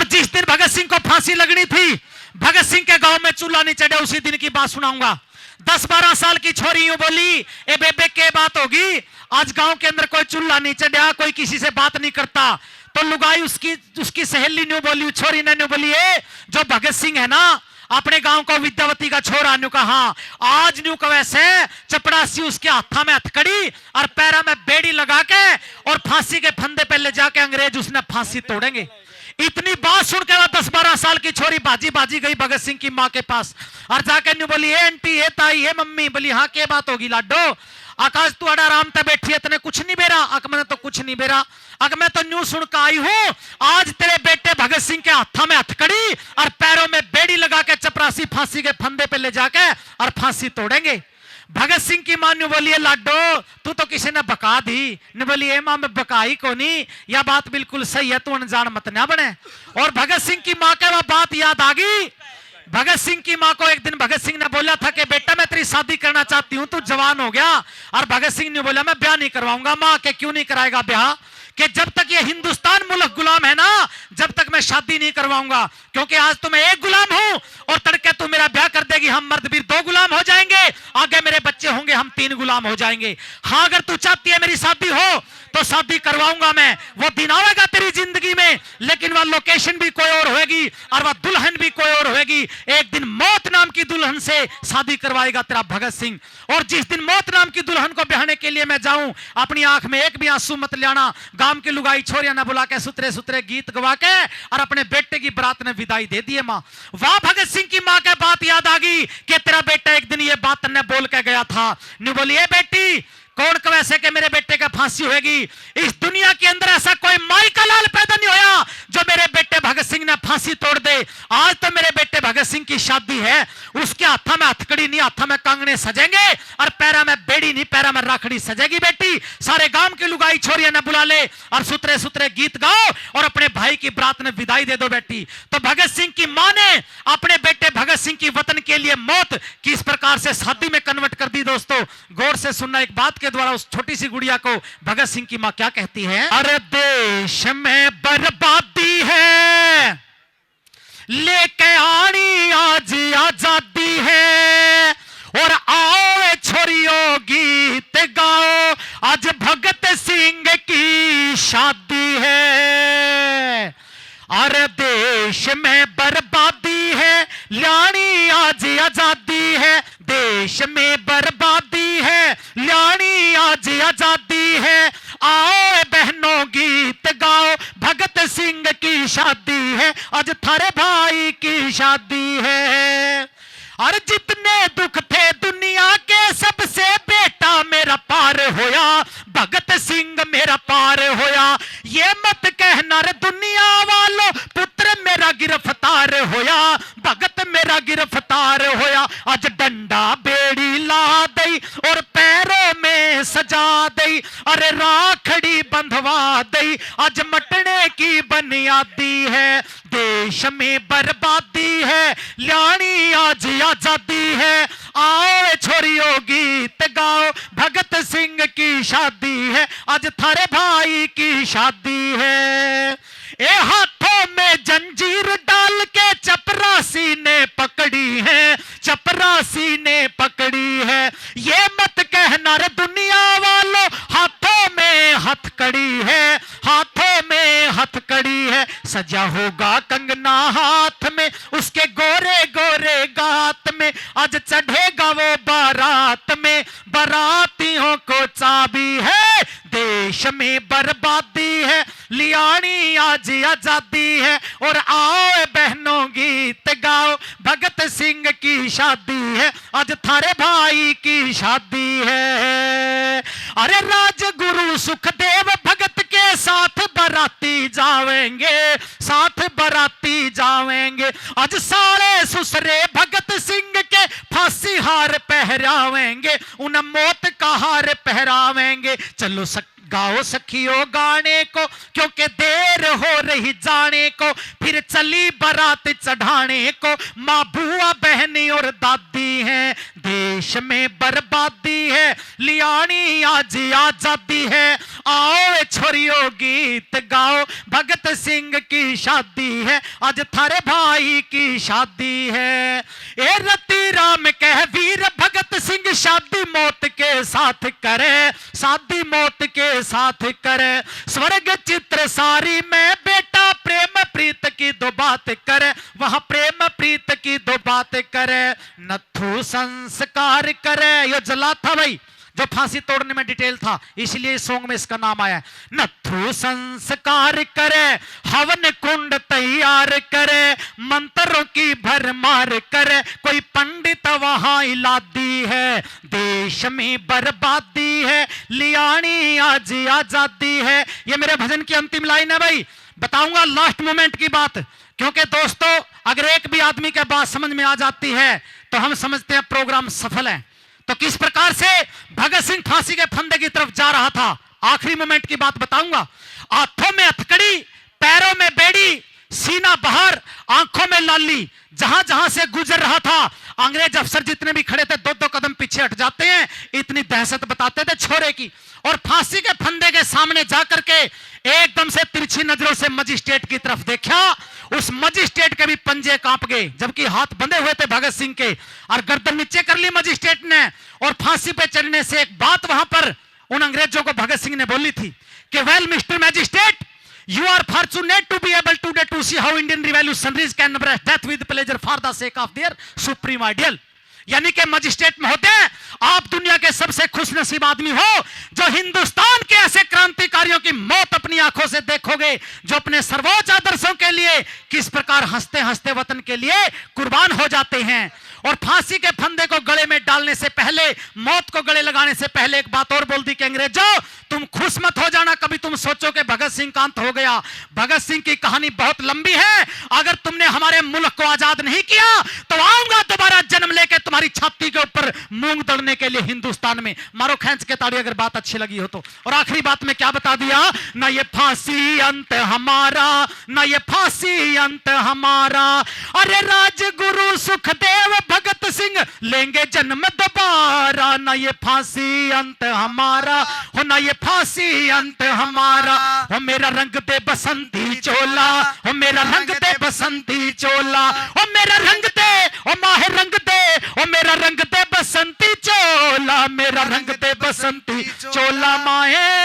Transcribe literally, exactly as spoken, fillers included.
जिस दिन भगत सिंह को फांसी लगनी थी, भगत सिंह के गांव में चूल्हा नहीं चढ़ा, उसी दिन की बात सुनाऊंगा। दस बारह साल की छोरी यूं बोली, "ए बेबे, के बात होगी? आज गांव के अंदर कोई चूल्हा नहीं चढ़ा, कोई किसी से बात नहीं करता।" तो लुगाई उसकी, उसकी सहेली न्यू बोली, छोरी ने न्यू बोली, "ए, जो भगत सिंह है ना, अपने गांव का विद्यावती का छोरा," न्यू कहा, "आज न्यू कवे से चपरासी उसके हाथा में हथकड़ी और पैरा में बेड़ी लगा के और फांसी के फंदे पे ले जाके अंग्रेज उसने फांसी तोड़ेंगे।" इतनी बात सुन के वो दस बारह साल की छोरी भाजी भाजी गई भगत सिंह की माँ के पास और जाके न्यू बोली, "ए आंटी, ए ताई, ए मम्मी," बोली, "हाँ, के बात होगी लाडो? आकाश तू अड़ा आराम ते बैठी है, तने कुछ नहीं बेरा?" "अक मैंने तो कुछ नहीं बेरा, अक मैं तो न्यू सुन के आई हूँ, आज तेरे बेटे भगत सिंह के हाथा में हथकड़ी और पैरों में बेड़ी लगा के चपरासी फांसी के फंदे पे ले जाके और फांसी तोड़ेंगे।" भगत सिंह की माँ न्यू बोली, "ए लाडो, तू तो किसी ने बका दी।" न्यू बोली, "ए माँ, मैं बकाई कोनी, या बात बिल्कुल सही है, तू अनजान मत ना बने।" और भगत सिंह की माँ के वह बात याद आ गई। भगत सिंह की माँ को एक दिन भगत सिंह ने बोला था कि, "बेटा, मैं तेरी शादी करना चाहती हूँ, तू जवान हो गया।" और भगत सिंह ने बोला, "मैं ब्याह नहीं करवाऊंगा।" माँ के, "क्यों नहीं कराएगा ब्याह?" कि, "जब तक ये हिंदुस्तान मुल्क गुलाम है ना, जब तक मैं शादी नहीं करवाऊंगा।" क्योंकि आज तो मैं एक गुलाम हूं और तड़के तू मेरा ब्याह कर देगी, हम मर्द भी दो गुलाम हो जाएंगे, आगे मेरे बच्चे होंगे, हम तीन गुलाम हो जाएंगे। हाँ, अगर तू चाहती है मेरी शादी हो तो शादी करवाऊंगा मैं, वो दिन आवेगा तेरी जिंदगी में, लेकिन वह लोकेशन भी कोई और होएगी और वह दुल्हन भी कोई और होएगी। एक दिन मौत नाम की दुल्हन से शादी करवाएगा तेरा भगत सिंह। और जिस दिन मौत नाम की दुल्हन को ब्याहने के लिए मैं जाऊं, अपनी आंख में एक भी आंसू मत लाना। गांव की लुगाई छोरियां ने बुला के सुथरे सुथरे गीत गवा के और अपने बेटे की बरात ने विदाई दे दिए माँ। वाह, भगत सिंह की माँ के बात याद आ गई कि तेरा बेटा एक दिन ये बात ने बोल के गया था। न्यू बोली, "ए बेटी, कौन कवे से कि मेरे बेटे का फांसी होगी? इस दुनिया के अंदर ऐसा कोई माई का लाल पैदा नहीं होया जो मेरे बेटे भगत सिंह ने फांसी तोड़ दे। आज तो मेरे बेटे भगत सिंह की शादी है, उसके हाथा में हथकड़ी नहीं, हाथा में कंगने सजेंगे और पैरा में बेड़ी नहीं, पैरा में राखड़ी सजेगी बेटी।" सारे गांव की लुगाई छोरियां ने बुला ले और सुथरे सुथरे गीत गाओ और अपने भाई की बरात ने विदाई दे दो बेटी। तो भगत सिंह की माँ ने अपने बेटे भगत सिंह की वतन के लिए मौत किस प्रकार से शादी में कन्वर्ट कर दी। दोस्तों, गौर से सुनना, एक बात के द्वारा उस छोटी सी गुड़िया को भगत सिंह की माँ क्या कहती है। अरे देश में बर्बादी है, लेके आनी आज आजादी है। और आओ ए छोरियो गीत गाओ, आज भगत सिंह की शादी है। अरे देश में बर्बादी है, ल्याणी आज आजादी है। देश में बर्बादी है, ल्याणी आज आजादी है। आओ ए बहनों गीत गाओ, भगत सिंह की शादी है, आज थारे भाई की शादी है। और जितने दुख थे दुनिया के, सबसे बेटा मेरा पार होया, भगत सिंह मेरा पार होया। ये मत कहना रे दुनिया वालों, पुत्र मेरा गिरफ्तार होया, भगत मेरा गिरफ्तार होया। आज डंडा बेड़ी ला दई और पैरों में सजा दई, अरे राखड़ी बंधवा दई, आज मटने की बनियादी है। देश में बर्बादी है, ल्याणी आज आजादी है। आओ ए छोरियो गीत गाओ, भगत सिंह की शादी है, आज थारे भाई की शादी है। ए हाथों में जंजीर डाल के चपरासी ने पकड़ी है, चपरासी ने पकड़ी है। ये मत कहना रे दुनिया वालों, हाथों में हथकड़ी है, हाथों में हथकड़ी है। सजा होगा कंगना हाथ में, उसके गोरे गोरे गात में, आज चढ़ेगा वो बारात में, बारातियों को चाबी है। देश में बर्बादी है, ल्याणी आज आजादी है। और आओ ए बहनों गीत गाओ, भगत सिंह की शादी है, आज थारे भाई की शादी है। अरे राजगुरु सुखदेव भगत के साथ बाराती जावेंगे, साथ बाराती जावेंगे। आज साले सुसरे भगत सिंह के फांसी हार पहरावेंगे, उन्हें मौत का हार पहरावेंगे। चलो सक गाओ सखियो गाने को, क्योंकि देर हो रही जाने को। फिर चली बारात चढ़ाने को, माँ बुआ बहनी और दादी है। देश में बर्बादी है, लियानी आज आजादी है। आओ ए छोरियो गीत गाओ, भगत सिंह की शादी है, आज थारे भाई की शादी है। ए रति राम कह वीर भगत सिंह, शादी मौत के साथ करे, शादी मौत के साथ करे। स्वर्ग चित्र सारी में बेटा, प्रेम प्रीत की दो बात करे, वहाँ प्रेम प्रीत की दो बात करे। नथु संस्कार करे, यो जल्लाद था भाई, जो फांसी तोड़ने में डिटेल था, इसलिए इस सॉन्ग में इसका नाम आया है। नथु संस्कार करे, हवन कुंड तैयार करे, मंत्रों की भरमार करे, कोई पंडित वहां इलादी है। देश में बर्बादी है, लियानी आज आजादी है। ये मेरे भजन की अंतिम लाइन है भाई, बताऊंगा लास्ट मोमेंट की बात, क्योंकि दोस्तों, अगर एक भी आदमी के बात समझ में आ जाती है तो हम समझते हैं प्रोग्राम सफल है। तो किस प्रकार से भगत सिंह फांसी के फंदे की तरफ जा रहा था, आखिरी मोमेंट की बात बताऊंगा। हाथों में हथकड़ी, पैरों में बेड़ी, सीना बाहर, आंखों में लाली, जहां जहां से गुजर रहा था, अंग्रेज अफसर जितने भी खड़े थे, दो दो कदम पीछे हट जाते हैं, इतनी दहशत बताते थे छोरे की। और फांसी के फंदे के सामने जा करके एकदम से तिरछी नजरों से मजिस्ट्रेट की तरफ देखा। उस मजिस्ट्रेट के भी पंजे कांप गए, जबकि हाथ बंधे हुए थे भगत सिंह के, और गर्दन नीचे कर ली मजिस्ट्रेट ने। और फांसी पे चढ़ने से एक बात वहां पर उन अंग्रेजों को भगत सिंह ने बोली थी कि, "Well, Mister Magistrate, you are fortunate to be able today to see how Indian revolutionaries can embrace death with pleasure for the sake of their supreme ideal।" यानी कि मजिस्ट्रेट महोदय, आप दुनिया के सबसे खुशनसीब आदमी हो जो हिंदुस्तान के ऐसे क्रांतिकारियों की मौत अपनी आंखों से देखोगे, जो अपने सर्वोच्च आदर्शों के लिए किस प्रकार हंसते हंसते वतन के लिए कुर्बान हो जाते हैं। और फांसी के फंदे को गले में डालने से पहले, मौत को गले लगाने से पहले एक बात और बोल दी कि अंग्रेजों, तुम खुश मत हो जाना, कभी तुम सोचो कि भगत सिंह का अंत हो गया। भगत सिंह की कहानी बहुत लंबी है। अगर तुमने हमारे मुल्क को आजाद नहीं किया तो आऊंगा दोबारा जन्म लेके तुम्हारी छाती के ऊपर मूंग दलने के लिए हिंदुस्तान में। मारो खींच के ताड़ी अगर बात अच्छी लगी हो तो। और आखिरी बात में क्या बता दिया, ना ये फांसी अंत हमारा, ना ये फांसी अंत हमारा। अरे राजगुरु सुखदेव भगत सिंह लेंगे जन्म दोबारा, ना ये फांसी अंत हमारा, हो ना ये फांसी अंत हमारा। हो मेरा रंग दे बसंती चोला, हो मेरा रंग दे बसंती चोला, हो मेरा रंग दे, हो माहे रंग दे, हो मेरा रंग दे बसंती चोला, मेरा रंग दे बसंती चोला माहे।